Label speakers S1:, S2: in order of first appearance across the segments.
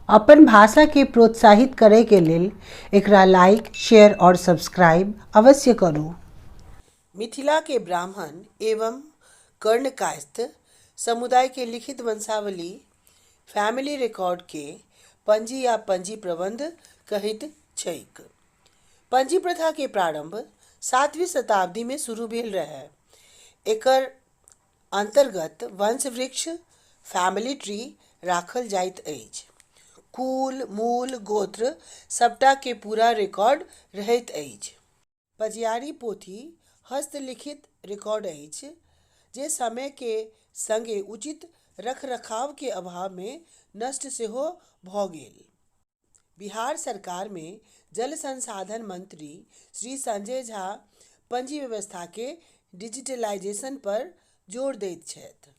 S1: अपन भाषा के प्रोत्साहित करय के लेल एकरा लाइक, शेयर और सब्सक्राइब अवश्य करू।
S2: मिथिला के ब्राह्मण एवं कर्ण कायस्थ समुदाय के लिखित वंशावली, फैमिली रिकॉर्ड, के पंजी या पंजी प्रबंध कहैत छैक। पंजी प्रथा के प्रारंभ 7वीं शताब्दी में शुरू भेल रहय। एकर अंतर्गत वंश-वृक्ष, फैमिली ट्री, राखल जाइत अछि। कुल, मूल, गोत्र सबटा के पूरा रिकॉर्ड रहैत अछि। पजियारी पोथी हस्तलिखित रिकॉर्ड अछि जे समय के संगे उचित रखरखाव के अभाव मे नष्ट सेहो भ गेल। बिहार सरकार मे जल संसाधन मंत्री श्री संजय झा पंजी व्यवस्था के डिजिटलाइजेशन पर जोर दैत छथि।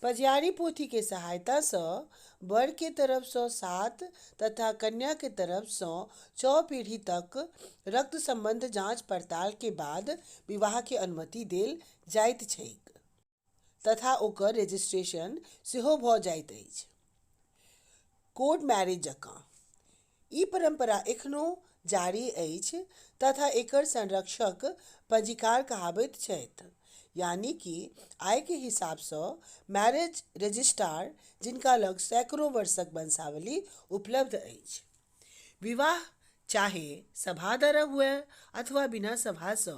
S2: पजियारी पोथी के सहायता सँ वर के तरफ सँ 7 तथा कन्या के तरफ सँ 6 पीढ़ी तक रक्त संबंध जांच पड़ताल के बाद विवाह के अनुमति देल जाइत छैक तथा ओकर रजिस्ट्रेशन सेहो भ जाइत अछि। कोर्ट मैरिज जकाँ। ई परंपरा एखनो जारी अछि तथा एकर संरक्षक पंजीकार कहाबैत छथि यानी कि आइ के हिसाब सँ मैरिज रजिस्ट्रार जिनका लग सैकड़ों वर्षक वंशावली उपलब्ध अछि। विवाह चाहे सभा द्वारा हुए अथवा बिना सभा सँ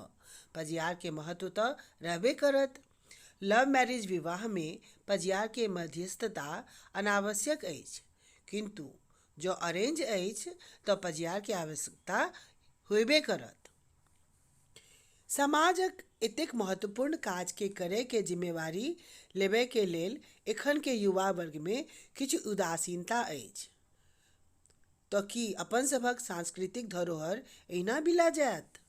S2: पजियार के महत्व त रहबे करत। लव मैरिज विवाह मे पजियार के मध्यस्थता अनावश्यक अछि किन्तु जँ अरेंज अछि त पजियार के आवश्यकता होयबे करत। समाजक एतेक महत्वपूर्ण काज के करय के जिम्मेवारी लेबय के लेल एखन के युवा वर्ग मे किछु उदासीनता अछि त की अपन सभक सांस्कृतिक धरोहर एहिना बिला जायत?